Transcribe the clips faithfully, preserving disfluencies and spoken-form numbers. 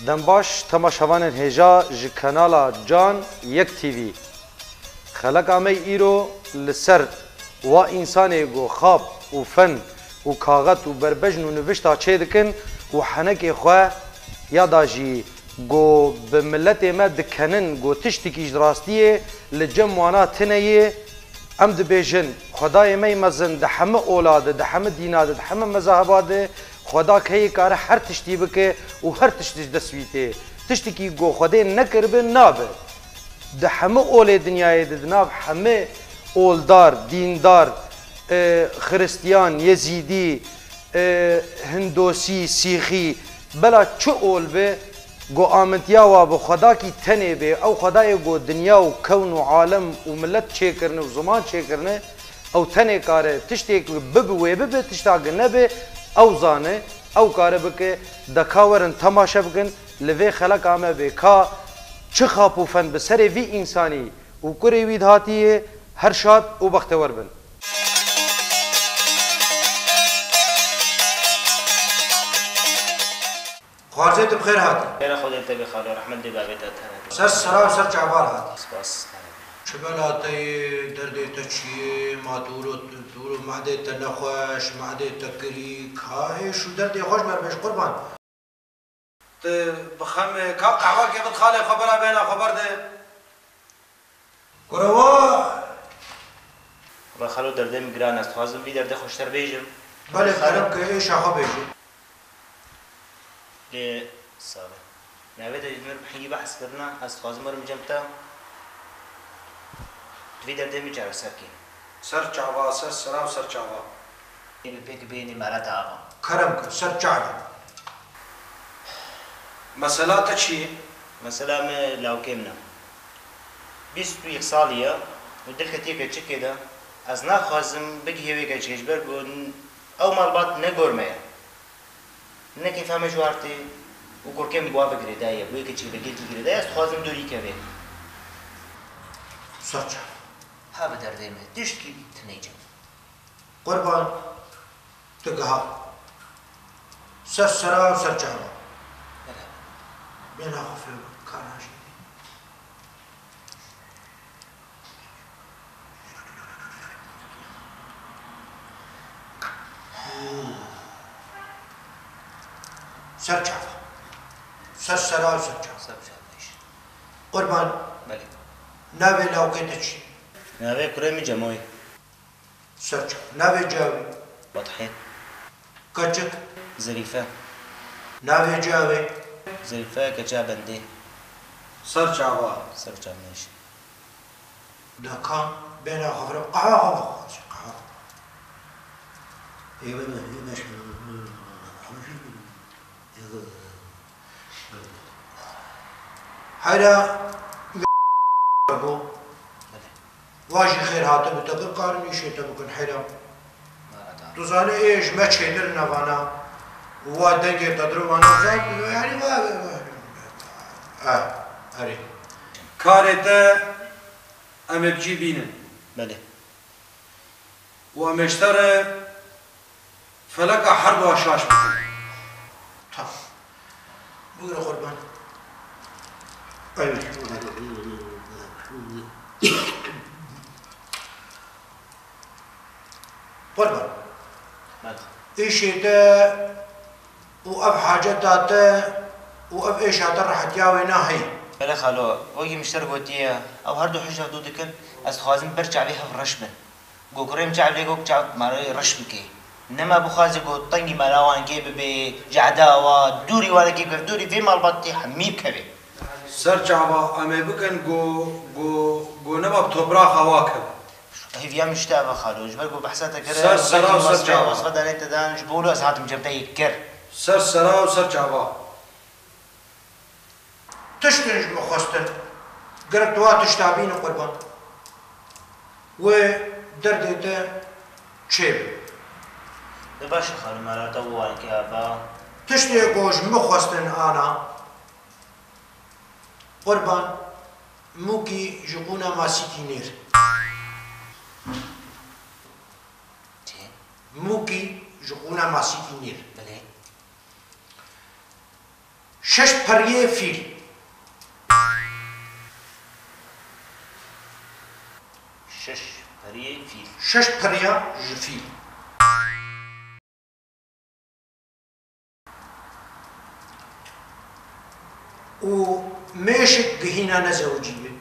Dem baş temaşevanên hêja ji kanala Can Yek T V. Xeleka me îro li ser wa însanê ku xab û fen û kaxet û berbejn û nivişta çêdikin û henekê xwe ya da jî ku bi miletê me dikenin ku tiştekî ji rastiyê li cem wana tune yê, em dibêjin, Xwedayê me yê mezin di heme ola de, di heme dîna de, di heme mezaheba de, Xweda keyê kare her tiştî bike û her tiştî ji dest wî tê. Tiştekî ku Xwedê nekiribe, nabe. Di heme olê dinyayê de, di nav heme oldar, dîndar, e, xiristiyan, yezîdî, e, hindosî, sîxî, bela çi ol be, ku amintiya wa bi Xwedakî tenê bê, ew Xwedayê ku dinya û kewn û alem û milet çêkirine û ziman çêkirine, ew tenê kare tiştê ku bibe wê bibe, tişta ku nebe, ew zane, ew kare bike, de ka werin temaşe bikin, li vê xeleka me bê ka çi xap û fen bi serê vî însanî û kurê wî de hatiye, her şad û bextewer bin. Xwarzê tu bi xêr hatî. Xêra Xwedê te bê xalo, rehmet dê bavê te tene. Ser sera û ser çavan hatî. Spas. Çi bela te yê, derdê te çi yê, ma tu wilo, tu wilo mehdê te nexweş, mehdê te kirî, ka êş û derdê xweş me bêj qurban. Tu bi xem e, ka qehwekê bid xalê xwe bera bêhna xwe berde. Kurewa! Wela xalo, derdê min giran e, ez dixwazim vî derdê xweştir bêjim. Belê, kerem ke êşa xwe bêje. Lê sabe. Navê de ji min hingî behs kirina, ez dixwazim werim cem te. Tu vî derdê min çareser kî. Ser çava, ser sera û ser çava. Ê bi pêk bênî mala te ava. Kerem ke, ser çava. Mesela te çi ye? Mesela me lawkê min e. Bîst û yek salî ye û dil ketiye keçikê de. Ez naxwazim bigihê wê keçikê ji ber ku n-, ew malbat ne gor me ye. Ne kêfa me ji war tê û kurkê min bi wan ve girêdayî ye, bi wê keçikê ve gelkî girêdayî ye, ez dixwazim dûrî kevê. Ser çava. Ha bi derdê me, tiştkî tune cem. Qurban, tu giha. Ser sera û ser çava. Bela. Bêhna xwe fêr bike, ka najêrî. Ser çava. Ser sera û ser çava. Ser çava, îş. Qurban. Belê. Navê lawkê te çi? Navê kurê min Cemoyê. Ser çava. Navê ciya wî? Fetihê. Keçik? Zerîfe. Navê ciya wê? Zerîfe Keça Bendê. Ser çava. Ser çava, îş. Dakan bêhna xwe vira qehwe xwe vexwaze, qehwe. Ê, ê, ê, ê, Heyra bû. Wa jî xêr hatibû, te bikarin îşê te bikin heyra. Tu zanî ê ji me çêtir navana. Wa dengê te dir vana zat, yanî wa, wa, wa. Eh, erê. Karê te em ê bi cî bînin. Belê. Û em ê ji te re feleka herduwa şaş bikin. Tamam. Buyur qurban. Ay. Qurban. Belê. Îşê te û ev haceta te û ev êşa te rehetiya wê na heyî. Belê xalo, wekî min ji te re gotiye, ew her du hişa dû dikin, ez dixwazim ber çavê hev reş bin. Gokurê min çav lê gok çav marê reş bike. Nema bixwaze ku tengî mala wan kê bibe, cehda wa, dûrî wan kê bikeve, dûrî vê malbatê hemî bikeve. Ser çava em ê bikin ku, ku, ku nema bi topraxa wa keve. Hêviya min ji te ava xalo, ji ber ku behsa te kire, ser sera û ser çava. Wezfe danê te dan, ji bo wilo ez hatim cem te yê kir. Ser sera û ser çava. Tiştên ji min xwestin, gerek tu wa tişta bînî qurban. Wê derdê te çêbe. De baş e xalo, mala te û wan kê ava. Tiştê ku ji min xwestin ana, qurban, mûkî ji qûna masîkî nêr. Çi? Mûkî ji qûna masîkî nêr. Belê. Şeş periyê fîl. Şeş periyê fîl. Şeş periya ji fîl. Û mêşik gihîna nezewicî bi.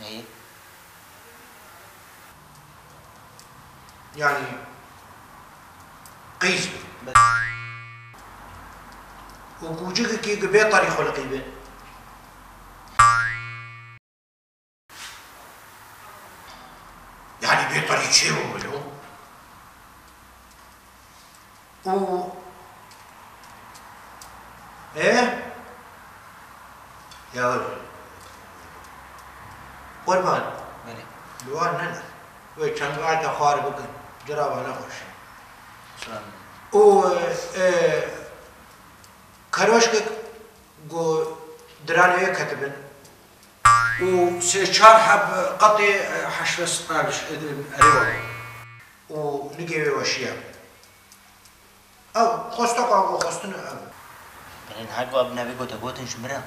Hey. Yanî qîz bi. Û kûçikekî gi bê tarî xuliqî bi. Yanî bê tarî çê bû wilo. Û ê ya Qurban. Belê. Li wan nene. Wê çend werte xwar bikin. Cira we nexweş. Selamet. Û e, keroşkek ku diranê wê ketibin û sê çar heb qetê heşvest erê wan û nigê wê weşiya. Ew xwesteka ku xwestine ev. Belê niha ku ev nevê gote gotin ji min re.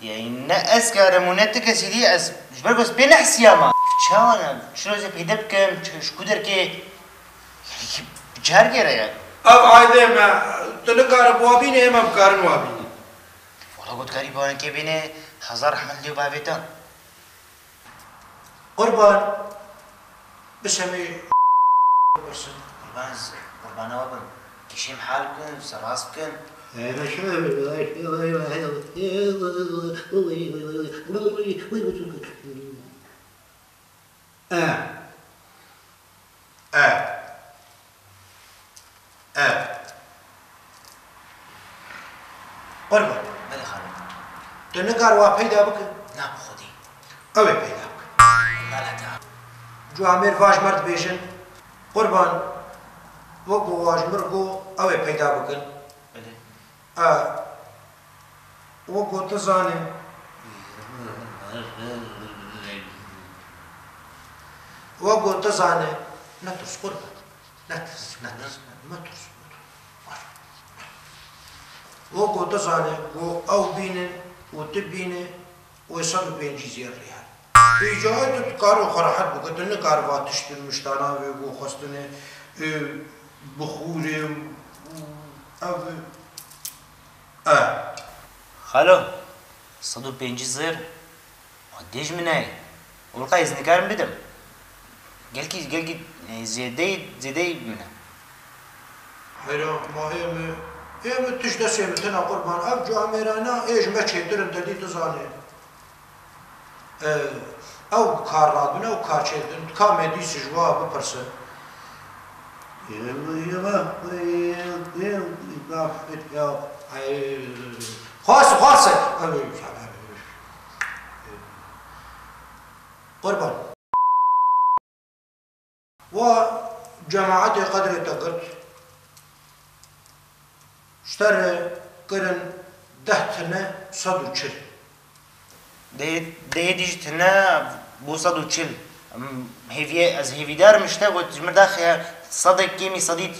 Yayî ne ez karim û ne ti kesî dî ez ji ber ku ez pê nehsiyama. Çawa ne? Çi rozê peyde bikim, çi ji ku derkê? Yayî bi çi hergê re ye? Ev aydê me, tu nikarî bi wa bînî, ême bikarin wa bînî. Wala got karî bi wan kê bînê, hezar rehmet lê û bavê te. Qurban, bisemê birsin. Qurban ez, qurbana we bim. Kêşêm hal bikin, serast bikin. E. E. Qurban. Belê xalo. Tu nikar wa peyda bike? Na bi xwedî. Ew ê peyda bike. Mala te. Cuamêr va ji me dibêjin. Qurban. Wek ku wa ji mir got ew ê peyda bikin. Belê. E. Wek ku tu zanî. Wek ku tu zanî. Netirs Qurban. Netirs, netirs, netirs, metirs, metirs. Wek ku tu zanî ku ew bînin û tu bînî, wê sed û pêncî zêr rê hene. Îca tu dikare xwe rehet bike, tu nikare va tişt miştana wê ku xwestine, e, bixûrê û ev, e. Xalo, sed û pêncî zêr. Dê ji min nayê. Ulqa ez nikarim bidim. Gelkî, gelkî, e, zêdeyî, zêdeyî min e. Heyra, ma ê min, ê min tişt destê min tune qurban. Ev camêrana ê ji me çêtir in, te dî tu zanî. E, ew kar radin, ew kar çêdin. Ka me dî ji wa bipirsin. Xwase, xwase. Qurban. Wa cemaetê qedrê te girt. Ji te re kirin deh tine sed û çil. Dê, dê dî ji tine bû sed û çil. Em, hêviye, ez hêvîdar im ji te got, ji min daxê sedek kêmî sedî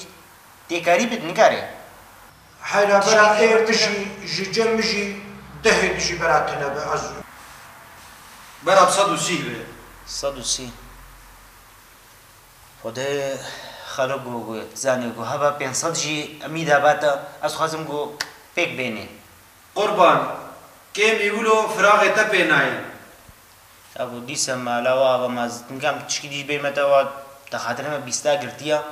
têkarî bid, nikarê. Heyra bera ê min jî, ji cem min jî dehê min jî bera tine be, ez. Bera bi sed û sî be. Sed û sî. Xwedê xelo ku, ku zanê ku heba pênc sed jî emîda bata, ez xwazim ku pêk bênê. Qurban, kêmî wilo firaxê te pê nayê. Ka ku dîsa mala wa ava ma zitnîka em tişkî dî ji bê me te wa te xatirê me bîsta girtiya.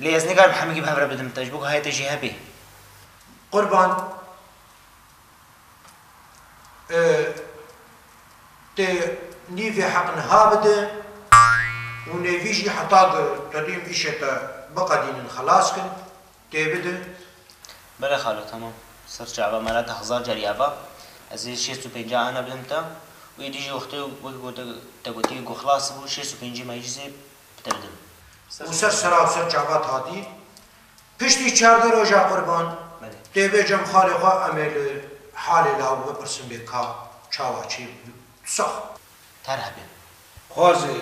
Lê ez nikarim hemikî bi hev re bidim te, ji bo ku hayê te jî hebê. Qurban, e, tê nîvê heq niha bide û nêvî jî heta ku te dîm îşê te biqedînin xelas kin, tê bide. Belê xalo, temam. Ser çava mala te hezar carî ava. Ez ê şêst û pêncî ana bidim te. Û êdî jî wextê wekî ku te, te gotî ku xilas bû, şêst û pêncî me jî zê bi te bidim. Û ser sera û ser çava te hatî. Piştî çardeh roja qurban, Belê. Tê bê cem xalê xwe, em ê li halê law bipirsin bê ka çawa çê bû. Sax. Ter hebê. Xwazê,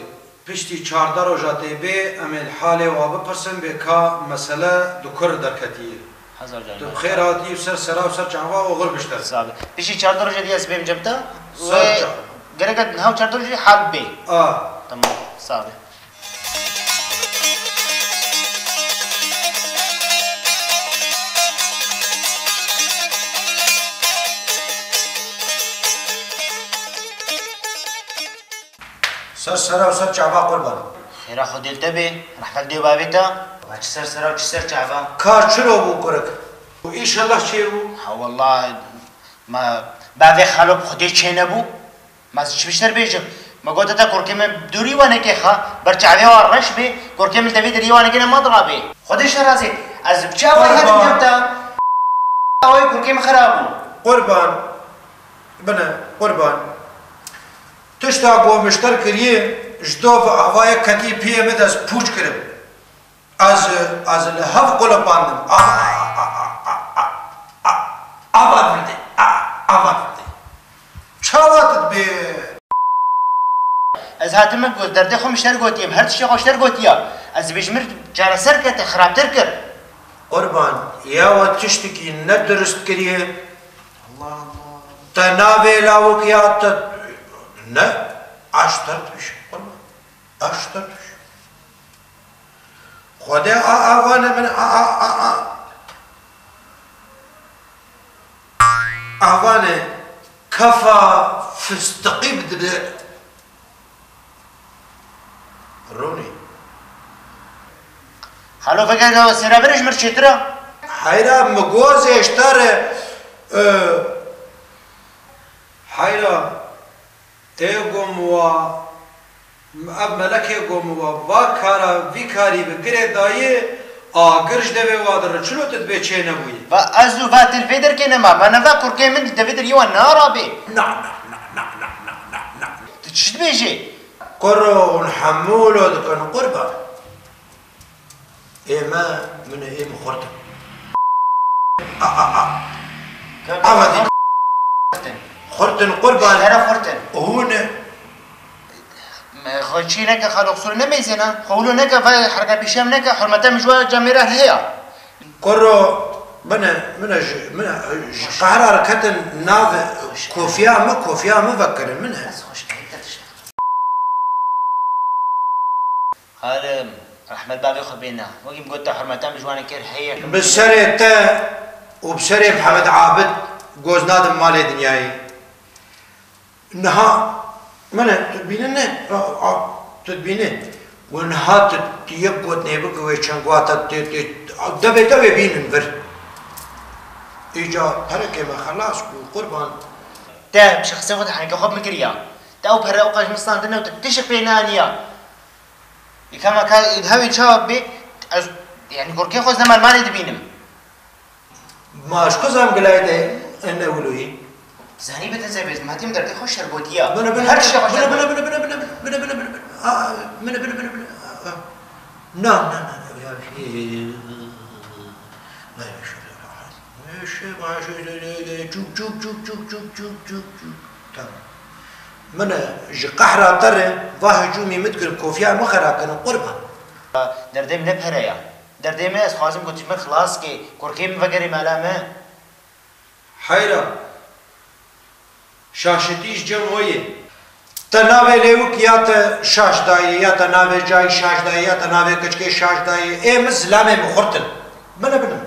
piştî çardeh roja tê bê, em ê li halê wa bipirsin bê ka mesele di kur derketiye. Hezar can. Tu bi xêr hatî û ser sera û ser çava oxir bişter. Sabe. Piştî çardeh rojê dî ez bêm cem te. Ser çava. Gerek e niha çardeh rojê hal bê. A. Tamam. Sabe. Ser sera û ser çava qurban. Xêra Xwedê li te bê, rehmet dê û bavê te. Ma çi ser sera û çi ser çava? Ka çilo bû kurik. Û înşellah çêbû. Ha wallah, ma bavê xalo bi Xwedê çênebû. Ma ez çi bişter bêjim? Me gote te kurkê min dûrî wanekê xa, ber çavê wan reş bê, kurkê min devê deriyê wanekê ne ma dirabê. Xwedê şerazê, ez bi çi awayî hatim cem te? Awayî kurkê min xera bû. Qurban. Bine, qurban. Tişta ku min ji te kiriye, ji dov avayek ketî piyê min de ez pûç kirim. Ez, ez li hev qulipandim. A, a, a, ava vinde. A, ava vinde. Çawa tu dibê? Ez hatime got, derdê xwe min ji te gotiye, her tiştê xwe ji te gotiya. Ez dibêjim min çareser kete, xirabtir kir. Qurban, ya we tiştekî nedurist kiriye. Allah Allah. Te navê lawik ya te ne? Aşter diş. Qurban. Aşter diş. Xwedê a avane min a a a a. Avane kefa fistiqî bidibe. Rûnî. Halo veke sêra vir ji mir çêtir e. Heyra mi gozê ji te re, e, heyra, ê gom wa, ev melekê gom wa, va kara, vî karî bi girê dayê, agir ji devê wa dire, çilo tu dibê çê nebûyî? Va ez û va til vê derkê nema, ma neva kurkê min di devê deriyê wan narabê. Na, na, na, na, na, na, na, na. Tu çi dibêjî? Kuro hûn hemû lo dikin qurban. Ê me, min ê min xurt in. A, a, a. Kaka, Ava dî. Xurt in. Xurt in qurban. Ji te re xurt in. Hûn. Me xwe çî neke, xalo qisûr nemeyzêne. Xwe wilo neke, ve herka pîşem neke, hurmeta min ji we camêra heye. Kuro, bine, min ji, min ji qehra re ketin nav kofiya min, kofiya min vekirin, min e. Ez xweş keyf te dişe. Xalim, rehmet bavê xwe bêne. Wekî min got te hurmeta min ji wan kir heye. Bi serê te û bi serê Mihemed Abid goz nadim malê dinyayê. Niha, mene, tu dibînin ne? A, a, tu dibînin. Û niha tu, tu yek gotinê bike wê çend guha te, tu, tu, devê te wê bînin vir. Îca perekê me xelas bû, qurban. Te bi şexsê xwe de henke xwe bi min kiriya. Te ew pere ew qas ji min standine û te tişek pê neaniya. Îkama ka hewî çawa bê, ez, yani, gorkê xwe ez ne mermanê dibînim. Ma ji ku zam gilayê te ne wilo yî? Zanî bi te zevêz, ma têm derdê xwe şergotiya. Bine, bine, her tişta xwe şergotiya. Bine, bine, bine, bine, bine, bine, bine, bine. A, bine, bine, bine, bine. A, a. Na, na, na, na, ya, Çûk, çûk, çûk, çûk, çûk, çûk, çûk. Tamam. Min ji qehra te re va hicûmî min dikir, kofiya min xera kirin, qurban. Derdê min ne pere ya. Derdê min ez xwazim ku tu ji min xilas kê, kurkê min vegerê mala me. Heyra. Şaşitî ji cem we ye. Te navê lêwik ya te şaş dayê, ya te navê cayî şaş dayê, ya te navê keçikê şaş dayê. Ê min zilamê min xurt in. Bine bine.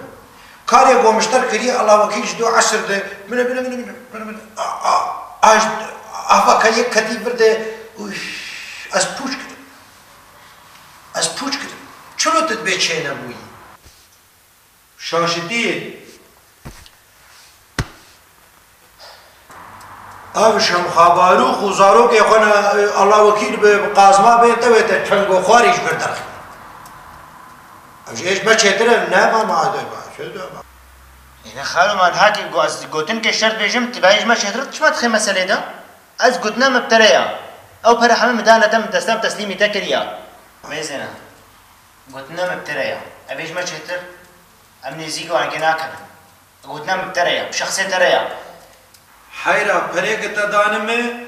Karê ku min ji te kiriye, Allah wekîl ji do esir de. Bine bine bine bine. Bine bine. A, a, a, ava ka yek ketî vir de. Uf, ez pûç kirim. Ez pûç kirim. Çilo tu dibê çênebûyî? Şaşitiyê. Ev şemxabarûx û zarokê xwe ne, Allah wekîl be, bi qazma bê, tewê te çengo xwarî ji vir derxî. Ev ji êş me çêtir e, ne ma ma de ma, şey de ma. Êne xalo, man hakî go-, ez gotin ke şert bêjim, tu bayî ji me çêtir, çima dixê meselê de? Ez gotina me bi te re ya. Ew pere hemî min dane te, min desta teslîmî te kiriya. Mêzêne. Gotina me bi te re ya. Ev ê ji me çêtir, em nêzîkî wan ke nakevin. Gotina me bi te re ya, bi şexsê te re ya. Heyra, perê ke te dane me,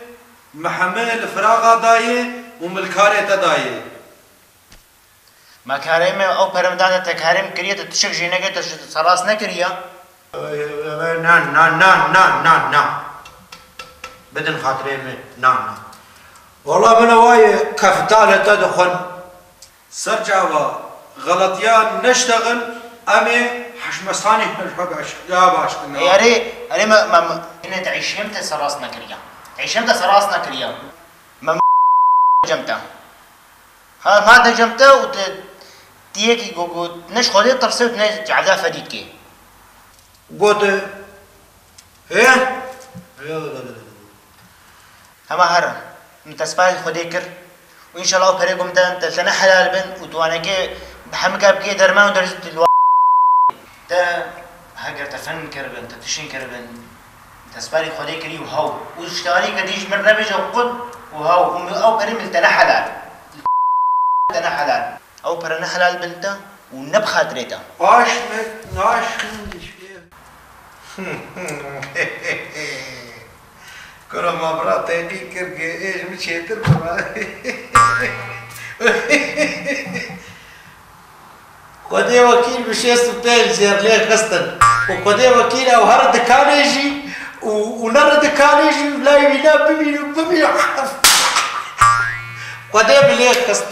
me heme li firaxa dayê û me li karê te dayê. Me karê me ew pere min dane te karê min kiriye, te tişek jê neke, te ji seras nekiriye. Na, na, na, na, na, na. Bidin xatirê min, na, na. Wala min ew wayê keftalê te dixwin. Ser çava xeletiya neştexin, em ê hişmestanî ya baş din. Ê, erê, erê me, me, me, yine te îşê min te seras nekiriye. Te îşê min te seras nekiriye. Me, me, cem te. Ha, ma de cem te û te, tu yekî ku, ku ne ji Xwedê tirse û ne ji evda fedî dikê. Got, hê? Hema here. Min te sipayê Xwedê kir. Û înşallah ew perê ku min te, te, te ne helal bin û tu wanekê bi hemika bikê derman û derzî tu li wa-, te heger te fin kiribin, te tişin kiribin, te sipayê Xwedê kirî û hew. Û ji tarî kedî ji min re bêje qut û hew. Û min ew perê min te ne helal. Te ne helal. Ew pere ne helal bin te û ne bi xatirê te. Baş me naşin dişê. Kuro ma bira teqî kir ke ê ji min çêtir bira. Xwedê wekîl bi şêst û pênc jêr lê xistin. Û Xwedê wekîl ew her dikanê jî û, û ne re dikanê jî lay wî ne bimîn û bimîn. Xwedê bi lê xist.